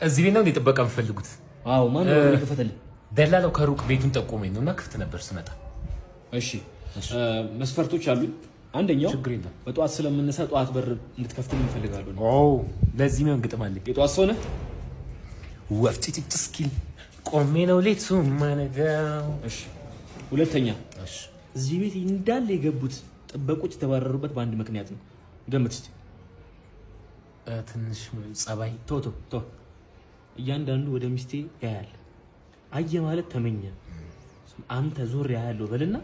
እዚህ ቤት ነው እንዴ ጥበቃ የምፈልጉት? አዎ። ማን ነው የከፈተልህ? ደላላው ከሩቅ ቤቱን ጠቆመኝ ነው እና ክፍት ነበር ስመጣ። እሺ፣ መስፈርቶች አሉኝ። አንደኛው ችግር የለም። በጠዋት ስለምነሳ ጠዋት በር እንድትከፍትልኝ እፈልጋለሁ። ኦ፣ ለዚህ ነው ግጥም አለኝ። የጠዋት ሰው ነህ? ወፍ ጭጭ እስኪል ቆሜ ነው ሌቱ ማነጋው። እሺ። ሁለተኛ፣ እዚህ ቤት እንዳለ የገቡት ጥበቆች የተባረሩበት በአንድ ምክንያት ነው። ገምት እስኪ። ትንሽ ጸባይ። ቶ ቶ ቶ፣ እያንዳንዱ ወደ ሚስቴ ያያል። አየ ማለት ተመኘ። አንተ ዞር ያያለሁ በልና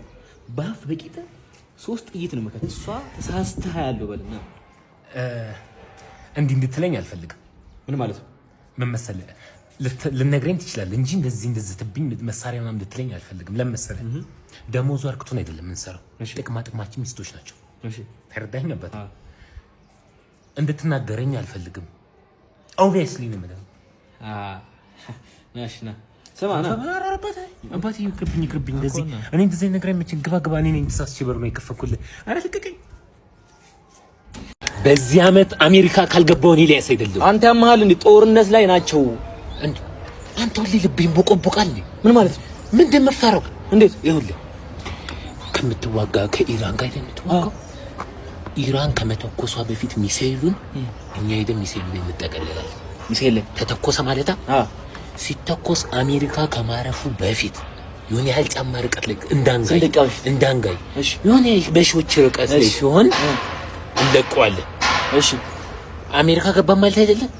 በአፍ በቂጥ 3 ጥይት ነው መከት። እሷ ተሳስተህ ያለው በልና። እንዲህ እንድትለኝ አልፈልግም። ምን ማለት ነው? ምን መሰለህ፣ ልነግረኝ ትችላለህ እንጂ እንደዚህ እንደዚህ ትብኝ መሳሪያ ምናምን እንድትለኝ አልፈልግም። ለምን መሰለህ? ደሞዙ አርክቶን አይደለም የምንሰራው፣ ጥቅማ ጥቅማችን ሚስቶች ናቸው። ተረዳኸኝ አባት? እንድትናገረኝ አልፈልግም። Obviously ነው የምልህ። ናሽ ና ስማ ና። አባቴ ይቅርብኝ፣ ይቅርብኝ። እንደዚህ እኔ እንደዚህ ነገር አይመችም። ግባ ግባ። እኔ ነኝ ተሳስቼ በር ነው የከፈኩልህ። ኧረ ልቀቀኝ። በዚህ ዓመት አሜሪካ ካልገባሁ እኔ ኤልያስ አይደለም። አንተ ያመሃል እንዴ? ጦርነት ላይ ናቸው። አንተ ሁሌ ልቤን ቦቆቦቃል። ምን ማለት ነው? ምን እንደምፈራው እንዴት? ይኸውልህ፣ ከምትዋጋ ከኢራን ጋር የምትዋጋው ኢራን ከመተኮሷ በፊት ሚሳኤሉን እኛ ሄደን ሚሳኤሉን እንጠቀልላለን። ሚሳኤል ላይ ተተኮሰ ማለታ ሲተኮስ አሜሪካ ከማረፉ በፊት የሆነ ያህል ጫማ ርቀት ላይ እንዳንጋይ እንዳንጋይ የሆነ በሺዎች ርቀት ላይ ሲሆን እንለቀዋለን። እሺ፣ አሜሪካ ገባ ማለት አይደለም።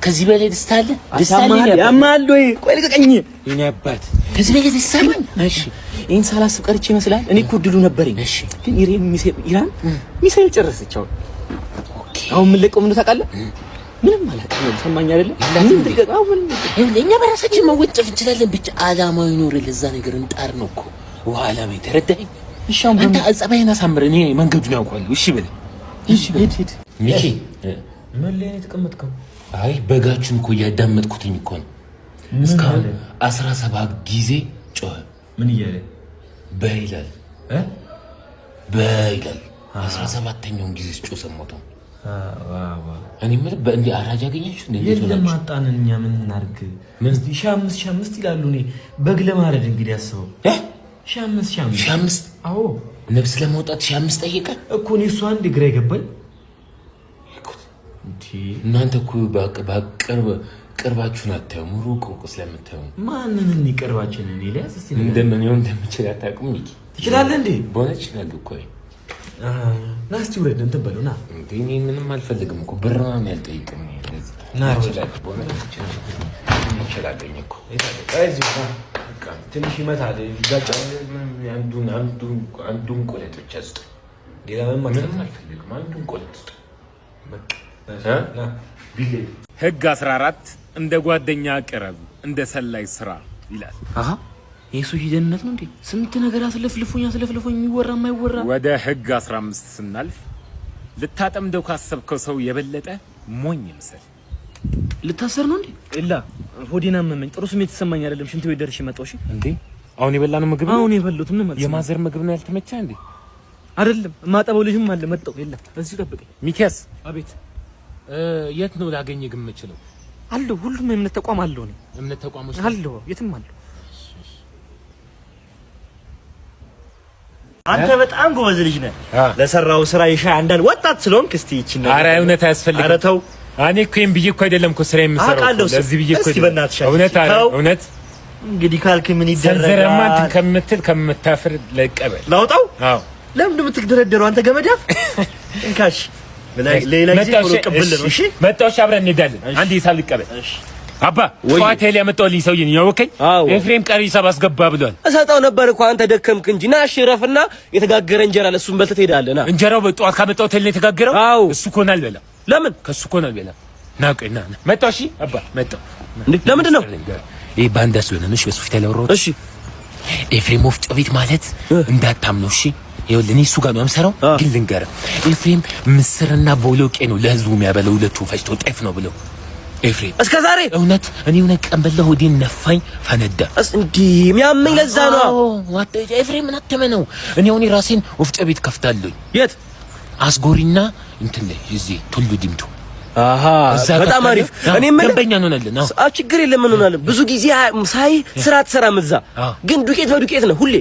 ከዚህ በላይ ደስታ አለ? ደስታ አለ? ያማል ወይ? ቆይ ልቀቀኝ። የኔ አባት ከዚህ በላይ ደስታ አለ? እሺ፣ ይሄን ሳላስብ ቀርቼ ይመስላል። እኔ እኮ እድሉ ነበረኝ። እሺ፣ ግን ኢራን ሚሳኤል ጨረሰች። አሁን አሁን ምን ለቀው ምን ታውቃለህ? ምንም አላውቅም። ሰማኝ አይደለ? እኛ በራሳችን መወጨፍ እንችላለን። ብቻ አላማው ይኖር ለዛ ነገር እንጣር ነው እኮ ውሃ አላማው ተረዳኸኝ? እሺ፣ አሁን አንተ ጸባይን አሳምር። እኔ መንገዱን ያውቀዋለሁ። እሺ በለኝ። እሺ፣ ሂድ ሂድ። ሚኪ ምን ላይ ነው የተቀመጥከው? አይ በጋችሁን እኮ እያዳመጥኩትኝ እኮ ነው። እስካሁን 17 ጊዜ ጮኸ። ምን እያለ? በይላል በይላል። 17ኛውን ጊዜ ስጮህ ሰማሁት። እኔ የምልህ በእንዲህ አራጅ አገኛችሁ? የለም አጣንን። እኛ ምን እናድርግ? 1500 1500 ይላሉ። እኔ በግ ለማረድ እንግዲህ አስበው። 1500 1500 1500? አዎ። ነፍስ ለማውጣት 1500 ጠየቀ እኮ። እኔ እሱ አንድ ግራ የገባኝ። እናንተ እኮ በቅርብ ቅርባችሁን አታዩም፣ ሩቅ ሩቅ ስለምታዩ። ማንን እኔ ቅርባችንን ኤልያስ እስኪ እንደምን ይሁን እንደምችል አታውቁም። ሚኪ ትችላለህ እንዴ? በሆነ እችላለሁ እኮ። ና እስኪ ውረድ እንትን በለው ና። እንዴ እኔ ምንም አልፈልግም እኮ ብር ምናምን አልጠይቅም። ና እችላለሁ እኮ። ትንሽ ይመታል ይጋጫል። አንዱን ቆለጥ ብቻ ስጠኝ። ሌላ ምንም አልፈልግም። አንዱን ቆለጥ ስጠኝ። ህግ 14 እንደ ጓደኛ ቅረብ፣ እንደ ሰላይ ስራ ይላል። አሃ የሱ ደህንነት ነው እንዴ? ስንት ነገር አስለፍልፎኝ አስለፍልፎኝ የሚወራ የማይወራ። ወደ ህግ 15 ስናልፍ ልታጠምደው ካሰብከው ሰው የበለጠ ሞኝ ምሰል። ልታሰር ነው እንዴ? ኤላ ሆዴን አመመኝ። ጥሩ ስሜት ተሰማኝ አይደለም። ሽንት ቤት ደርሼ መጣሁ። እሺ እንዴ አሁን የበላነው ምግብ ነው? አሁን የበላሁት ምን ማለት ነው? የ mother ምግብ ነው ያልተመቸህ እንዴ? አይደለም፣ ማጠበው ልጅም አለ መጣሁ። ኤላ እዚሁ ጠብቀኝ። ሚኪያስ። አቤት። የት ነው ላገኘህ ግን የምችለው? አለሁ፣ ሁሉም የእምነት ተቋም አለሁ እኔ። እምነት ተቋሞች አለሁ፣ የትም አለሁ። አንተ በጣም ጎበዝ ልጅ ነህ። ለሰራው ስራ የሻይ አንዳንድ ወጣት ስለሆንክ እስቲ ይቺን ነገር። ኧረ እውነት አያስፈልግም። ኧረ ተው። እኔ እኮ ይሄን ብዬ እኮ አይደለም እኮ ስራ የምሰራው አውቃለሁ። ለዚህ ብዬ እኮ እስቲ በእናትሽ እውነት አረ እውነት እንግዲህ ካልክ ምን ይደረጋል? ሰንዘረማ እንትን ከምትል ከምታፍር ለቀበል ላውጣው። አዎ። ለምንድን ነው የምትደረደረው አንተ ገመዳፍ? እንካሽ ሌላ ጊዜ ቶሎ ቅብል ነው። እሺ መጣሁ። እሺ አብረን እንሄዳለን። አንድ ሂሳብ ልቀበል። አባ ጠዋት ሄል ያመጣሁልኝ ሰውዬ ነው ያወከኝ። ኤፍሬም ቀሪ ሂሳብ አስገባ ብሏል። እሰጠው ነበር እኮ አንተ ደከምክ እንጂ። ና እሺ እረፍና የተጋገረ እንጀራ ለእሱም በልተህ ትሄዳለህ። ና። እንጀራው በጠዋት ካመጣሁት ሄል ነው የተጋገረው። እሱ እኮ ነው አልበላም። ለምን? ከእሱ እኮ ነው አልበላም። ና ቆይ ና ና መጣሁ። እሺ አባ መጣሁ። እንዴ ለምንድን ነው? ይሄ ባንዳ ስለሆነ ነው። እሺ በሱ ፊት ያላወራሁት። እሺ ኤፍሬም ወፍጮ ቤት ማለት እንዳታምነው። እሺ ይኸውልህ እኔ እሱ ጋር ነው የምሰራው፣ ግን ልንገርህ ኤፍሬም ምስርና ቦሎቄ ነው ለህዝቡ የሚያበላው። ሁለቱን ፈጭቶ ጤፍ ነው ብለው ኤፍሬም እስከ ዛሬ እውነት እኔ እውነት ቀን በላሁ ሆዴን ነፋኝ፣ ፈነዳ። እንዲ የሚያመኝ ለዛ ነው። ኤፍሬም ምን አተመነው? እኔ አሁን ራሴን ወፍጮ ቤት ከፍታለሁኝ። የት? አስጎሪና እንትን ላይ እዚህ ቱሉ ዲምቱ። አሃ በጣም አሪፍ። እኔ ምን ደንበኛ እንሆናለን። አዎ ችግር የለም እንሆናለን። ብዙ ጊዜ ሳይ ስራ አትሰራም እዛ፣ ግን ዱቄት በዱቄት ነው ሁሌ።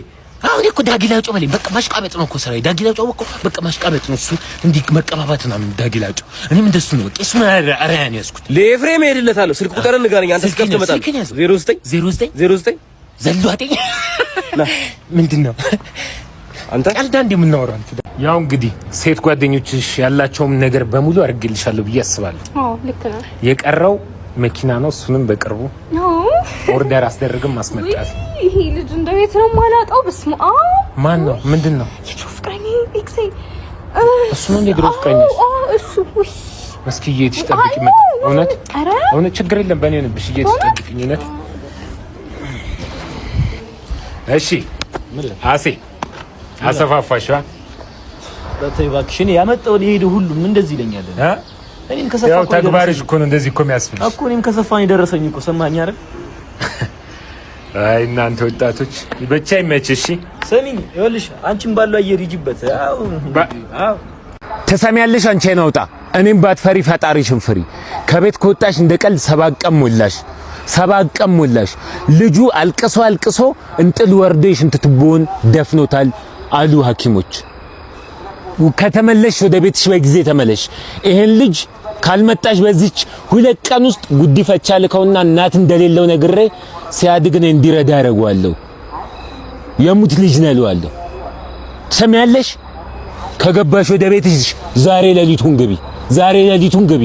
አሁን እኮ ዳጊላጮ በለኝ። በቃ ማሽቃበጥ ነው እኮ ስራዬ። ዳጊላጮ እኮ በቃ ማሽቃበጥ ነው እሱ፣ እንዲህ መቀባባት ነው ዳጊላጮ። እኔም እንደሱ ነው በቃ። እሱ አርአያ ነው ያዝኩት። ለኤፍሬም እሄድለታለሁ። ስልክ ቁጥርን ንገረኝ አንተ። ስከፍት እመጣለሁ። 09 09 09 ዘሎ አጤ ምንድን ነው አንተ ቀልዳ እንደ የምናወራው አንተ። ያው እንግዲህ ሴት ጓደኞችሽ ያላቸውም ነገር በሙሉ አድርጌልሻለሁ ብዬ አስባለሁ። አዎ ልክ ነው። የቀረው መኪና ነው። እሱንም በቅርቡ order አስደርግም ማስመጣት። ይሄ ልጅ እንደው የት ነው የማላጣው? በስመ አብ። ማን ነው? ምንድን ነው? የድሮ ፍቅረኛዬ ex ኤ። እሱ ነው የድሮ ፍቅረኛሽ? እሱ። ውይ እስኪ እየሄድሽ ጠብቂኝ። መጣ እውነት እውነት፣ ችግር የለም በእኔ ሆነብሽ። እየሄድሽ ጠብቂኝ። እውነት እሺ። አሴ አሰፋፋሽ በተይ እባክሽ። እኔ ያመጣውን የሄደ ሁሉም እንደዚህ ይለኛል። እኔም ከሰፋ ያው ተግባርሽ እኮ ነው እንደዚህ እኮ የሚያስብልሽ እኮ። እኔም ከሰፋ ነው የደረሰኝ እኮ። ሰማኸኝ አይደል? አይ እናንተ ወጣቶች ብቻ ይመችሽ። እሺ ስሚኝ፣ ይኸውልሽ አንቺም ባለው አየር ሂጂበት። አዎ አዎ ትሰሚያለሽ? አንቺ አይናውጣ እኔም ባትፈሪ ፈጣሪሽን ፍሪ። ከቤት ከወጣሽ እንደ ቀልድ 7 ቀን ሞላሽ፣ 7 ቀን ሞላሽ። ልጁ አልቅሶ አልቅሶ እንጥል ወርዶ የሽንት ቱቦውን ደፍኖታል አሉ ሐኪሞች። ከተመለሽ ወደ ቤትሽ በጊዜ ተመለሽ። ይሄን ልጅ ካልመጣሽ በዚች 2 ቀን ውስጥ ጉዲፈቻ ልከውና እናት እንደሌለው ነግሬ ሲያድግ እኔ እንዲረዳ ያደርገዋለሁ። የሙት ልጅ ነው እለዋለሁ። ትሰሚያለሽ? ከገባሽ ወደ ቤትሽ ዛሬ ሌሊቱን ግቢ፣ ዛሬ ሌሊቱን ግቢ።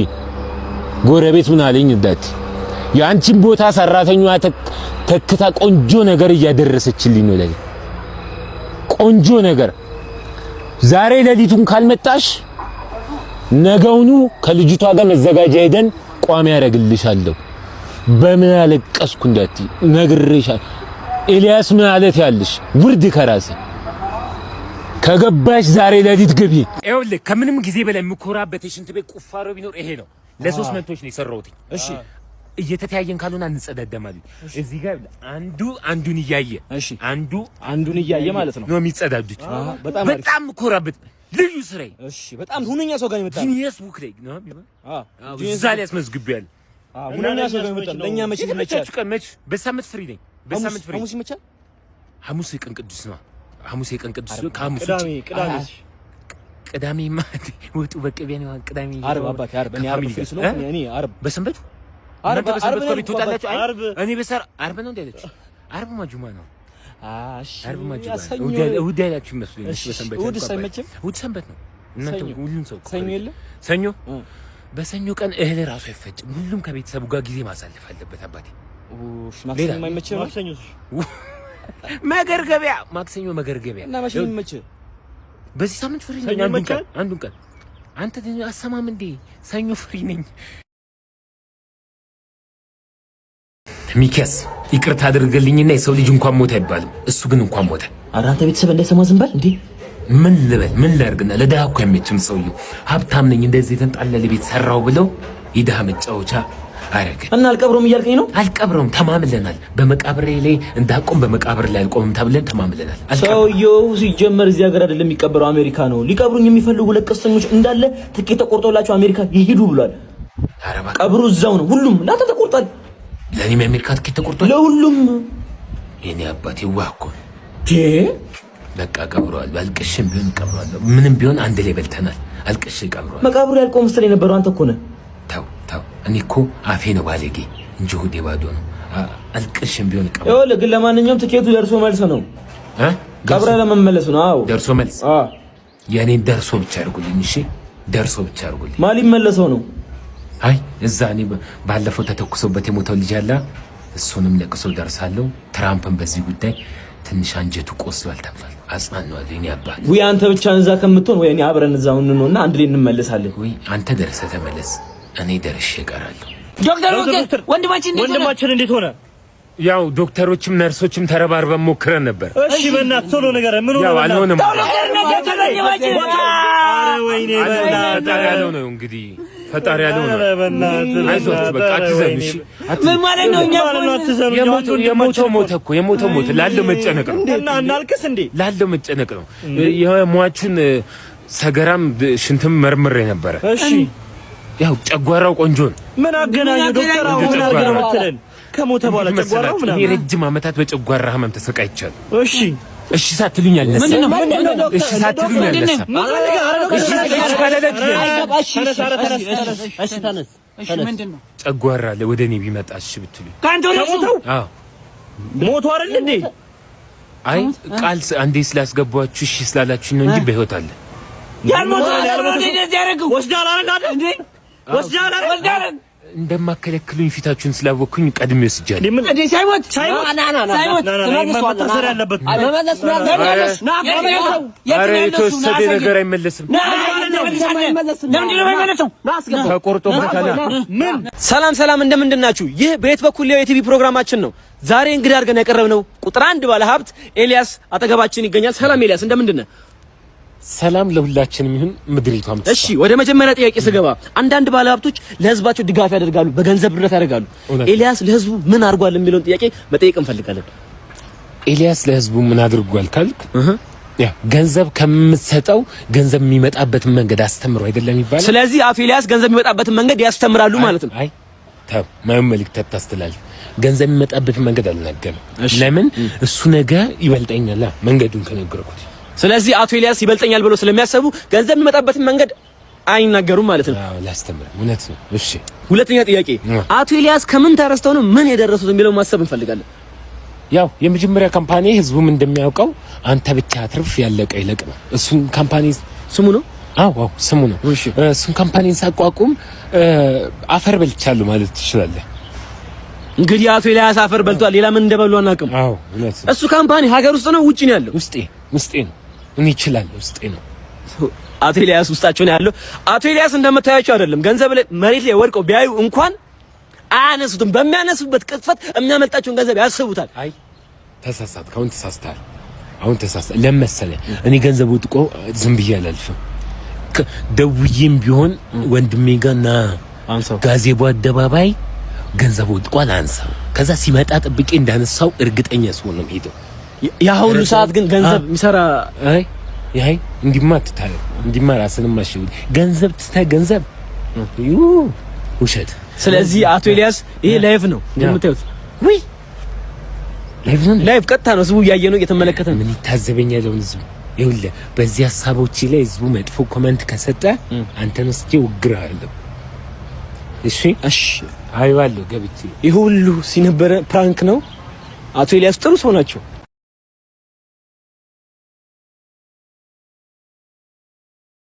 ጎረቤት ምን አለኝ እንዳት የአንቺን ቦታ ሰራተኛዋ ተክታ ቆንጆ ነገር እያደረሰችልኝ ነው ለኔ ቆንጆ ነገር። ዛሬ ሌሊቱን ካልመጣሽ ነገውኑ ከልጅቷ ጋር መዘጋጃ ሄደን ቋሚ ያደርግልሻለሁ። በምን አለቀስኩ እንዳትይ ነግሬሻለሁ። ኤልያስ ምን አለት ያለሽ ውርድ ከራሴ ከገባሽ ዛሬ ሌሊት ግቢ። ይኸውልህ ከምንም ጊዜ በላይ የምኮራበት የሽንት ቤት ቁፋሮ ቢኖር ይሄ ነው። ለሶስት መንቶች ነው የሰራሁት። እሺ እየተተያየን ካልሆነ አንጸዳደማለን። እዚህ ጋር አንዱ አንዱን እያየ እሺ፣ አንዱ አንዱን እያየ ማለት ነው ነው የሚጸዳዱት። በጣም የምኮራበት ልዩ ስራዬ። እሺ፣ በጣም ሁነኛ ሰው ጋር ይመጣል። Guinness Book ላይ ነው እዛ ላይ አስመዝግቤያለሁ። ሁነኛ ሰው ጋር ይመጣል። ለኛ መቼ ይመቻል? መች በሳምንት free ነኝ። በሳምንት free። ሐሙስ ይመቻል? ሐሙስ የቀን ቅዱስ ነው። ሐሙስ የቀን ቅዱስ ነው። ከሐሙስ ቅዳሜ ቅዳሜ ቅዳሜ ማለት ወጡ በቅቤ ነው። ቅዳሜ ዓርብ አባቴ ዓርብ እኔ ዓርብ free ስለሆንኩ እኔ ዓርብ በሰንበቱ ዓርብ ዓርብ ነው ትወጣላችሁ። እኔ በሰር ዓርብ ነው እንዴ አለች። ዓርብ ማ ጁማ ነው። እሺ ዓርብ ማ ጁማ እሑድ ያላችሁ ይመስሉኝ። በሰንበት እሑድ አይመችም። እሑድ ሰንበት ነው። እናንተ ሁሉም ሰው ሰኞ የለም። ሰኞ በሰኞ ቀን እህል ራሱ አይፈጭም። ሁሉም ከቤተሰቡ ጋር ጊዜ ማሳለፍ አለበት አባቴ። ማክሰኞ አይመችም። ማክሰኞ መገርገቢያ ማክሰኞ መገርገቢያ እና መቼ የሚመችህ? በዚህ ሳምንት free ነኝ። አንዱን ቀን አንተ አሰማም እንዴ? ሰኞ free ነኝ። ሚኪያስ ይቅርታ አድርግልኝና የሰው ልጅ እንኳን ሞተ አይባልም። እሱ ግን እንኳን ሞተ። ኧረ አንተ ቤተሰብ እንዳይሰማ ዝም በል እንዴ። ምን ልበል ምን ላድርግና? ለድሃ እኮ አይመችም ሰውየው። ሀብታም ነኝ እንደዚህ የተንጣለለ ቤት ሰራው ብለው የድሃ መጫወቻ አረገ እና አልቀብረውም እያልከኝ ነው? አልቀብረውም፣ ተማምለናል። በመቃብሬ ላይ እንዳቆም በመቃብር ላይ አልቆምም ተብለን ተማምለናል። ሰውየው ሲጀመር እዚህ ሀገር አይደለም የሚቀበረው አሜሪካ ነው። ሊቀብሩኝ የሚፈልጉ ሁለት ቀስተኞች እንዳለ ትኬት ተቆርጦላቸው አሜሪካ ይሄዱ ብሏል። ቀብሩ እዛው ነው። ሁሉም ለአንተ ተቆርጧል። ለእኔም የአሜሪካ ትኬት ተቆርጧል። ለሁሉም። የኔ አባት የዋህ እኮ ነው። በቃ ቀብረዋል። አልቅሽም ቢሆን ቀብረዋል። ምንም ቢሆን አንድ ላይ በልተናል። አልቅሽ ቀብረዋል። መቃብሩ ያልቆም ስትል የነበረው አንተ እኮ ነህ። ተው ተው፣ እኔ እኮ አፌ ነው ባለጌ እንጂ ሆዴ ባዶ ነው። አልቅሽም ቢሆን ቀብረዋል። ይኸውልህ ግን ለማንኛውም ትኬቱ ደርሶ መልስ ነው። ቀብረህ ለመመለስ ነው። አዎ ደርሶ መልስ። የእኔን ደርሶ ብቻ አድርጉልኝ። እሺ ደርሶ ብቻ አድርጉልኝ። ማን ሊመለሰው ነው? አይ እዛ እኔ ባለፈው ተተኩሶበት የሞተው ልጅ አለ። እሱንም ለቅሶ ደርሳለሁ። ትራምፕን በዚህ ጉዳይ ትንሽ አንጀቱ ቆስሏል ተብሏል። አጽናነዋለሁ። የእኔ አባት ውይ አንተ ብቻ እዛ ከምትሆን ወይ እኔ አብረን እዛው እንሆንና አንድ ላይ እንመለሳለን። ውይ አንተ ደርሰህ ተመለስ፣ እኔ ደርሼ እቀራለሁ። ዶክተር ወንድማችን እንዴት ሆነ? ያው ዶክተሮችም ነርሶችም ተረባርበን ሞክረን ነበር። እሺ በእናትህ ቶሎ ንገረን፣ ምን ሆነ? ያው አልሆነም። ፈጣሪ ያለው ነው እንግዲህ፣ ፈጣሪ ያለው ነው። አይዞህ በቃ አትዘኑ። እሺ ምን ማለት ነው? እኛ የሞተው ሞተ እኮ የሞተው ሞተ። ላለው መጨነቅ ነው እና እናልቅስ እንዴ? ላለው መጨነቅ ነው። የሟቹን ሰገራም ሽንትም መርምሬ ነበረ። እሺ ያው ጨጓራው ቆንጆ ነው። ምን አገናኘው ዶክተር? አሁን ምን አድርገህ ነው የምትለን? ከሞተ በኋላ ጨጓራው እኔ ምናምን። ረጅም ዓመታት በጨጓራ ህመም ተሰቃይቻለሁ። እሺ እሺ ሳትሉኝ አልነሳም። እሺ ሳትሉኝ አልነሳም። እሺ ካላላችሁ ጨጓራ ወደ እኔ ቢመጣ እሺ ብትሉኝ። ከሞተው አዎ ሞቶ አይደል እንዴ? አይ ቃል አንዴ ስላስገባችሁ እሺ ስላላችሁ ነው እንጂ በህይወት አለ። ያልሞተ ወስደሃል አይደል እንዴ? ወስደሃል አይደል? እንደማከለክሉኝ ፊታችሁን ስላወኩኝ ቀድሜ ወስጃለሁ። ምን ሳይሞት ሳይሞት መታሰር ያለበት። ኧረ የተወሰደ ነገር አይመለስም። ተቆርጦበታል። ሰላም ሰላም፣ እንደምንድን ናችሁ? ይህ በየት በኩል የቲቪ ፕሮግራማችን ነው። ዛሬ እንግዳ አድርገን ያቀረብነው ቁጥር አንድ ባለ ሀብት ኤልያስ አጠገባችን ይገኛል። ሰላም ኤልያስ፣ እንደምንድን ነህ? ሰላም ለሁላችንም ይሁን፣ ምድሪቷም እሺ፣ ወደ መጀመሪያ ጥያቄ ስገባ አንዳንድ ባለ ሀብቶች ለህዝባቸው ድጋፍ ያደርጋሉ፣ በገንዘብ እርዳታ ያደርጋሉ። ኤልያስ ለህዝቡ ምን አድርጓል የሚለውን ጥያቄ መጠየቅ እንፈልጋለን። ኤልያስ ለህዝቡ ምን አድርጓል ካልክ፣ ያ ገንዘብ ከምትሰጠው ገንዘብ የሚመጣበትን መንገድ አስተምሮ አይደለም ይባላል። ስለዚህ አቶ ኤልያስ ገንዘብ የሚመጣበትን መንገድ ያስተምራሉ ማለት ነው። አይ ተው፣ ማየው መልዕክት አታስተላልፍ። ገንዘብ የሚመጣበትን መንገድ አልናገርም። ለምን እሱ ነገ ይበልጠኛል መንገዱን ከነገርኩት። ስለዚህ አቶ ኤልያስ ይበልጠኛል ብሎ ስለሚያስቡ ገንዘብ የሚመጣበትን መንገድ አይናገሩም ማለት ነው። አዎ ላስተምር፣ እውነት ነው። እሺ ሁለተኛ ጥያቄ፣ አቶ ኤልያስ ከምን ተነስተው ነው ምን የደረሱት የሚለው ማሰብ እንፈልጋለን። ያው የመጀመሪያ company ህዝቡም እንደሚያውቀው አንተ ብቻ አትርፍ ያለቀ ይለቅ ነው። እሱን company ስሙ ነው። አዎ አዎ ስሙ ነው። እሱን company ን ሳቋቁም አፈር በልቻለሁ ማለት ትችላለህ። እንግዲህ አቶ ኤልያስ አፈር በልቷል። ሌላ ምን እንደበሉ አናውቅም። አዎ እውነት ነው። እሱ company ሀገር ውስጥ ነው ውጪ ነው ያለው? ውስጤ ውስጤ ነው። እኔ እችላለሁ፣ ውስጤ ነው። አቶ ኤልያስ ውስጣቸው ነው ያለው። አቶ ኤልያስ እንደምታያቸው አይደለም። ገንዘብ ላይ መሬት ላይ ወድቀው ቢያዩ እንኳን አያነሱትም። በሚያነሱበት ቅጽበት የሚያመልጣቸውን ገንዘብ ያስቡታል። አይ ተሳሳትክ፣ አሁን ተሳስተሃል። አሁን ተሳስተሃል። ለምን መሰለህ? እኔ ገንዘብ ወድቆ ዝም ብዬ አላልፍም። ደውዬም ቢሆን ወንድሜ ጋር ና ጋዜቦ አደባባይ ገንዘብ ወድቋል አንሳው። ከዛ ሲመጣ ጥብቄ እንዳነሳው እርግጠኛ ስሆን ነው የምሄደው። ያ ሁሉ ሰዓት ግን ገንዘብ የሚሰራ አይ አይ እንዲማ አትታለል፣ እንዲማ ራስንም አሽውድ። ገንዘብ ትተህ ገንዘብ ዩ ውሸት። ስለዚህ አቶ ኤልያስ ይሄ live ነው እንደምታዩት። ውይ live ነው፣ live ቀጥታ ነው። ህዝቡ እያየ ነው፣ እየተመለከተ ነው። ምን ይታዘበኛል አሁን ህዝቡ? ይኸውልህ በዚህ ሀሳቦች ላይ ህዝቡ መጥፎ comment ከሰጠ አንተን ወስጄ እወግርሃለሁ። እሺ እሺ፣ አይዋለሁ ገብቼ። ይሄ ሁሉ ሲነበረ prank ነው። አቶ ኤልያስ ጥሩ ሰው ናቸው።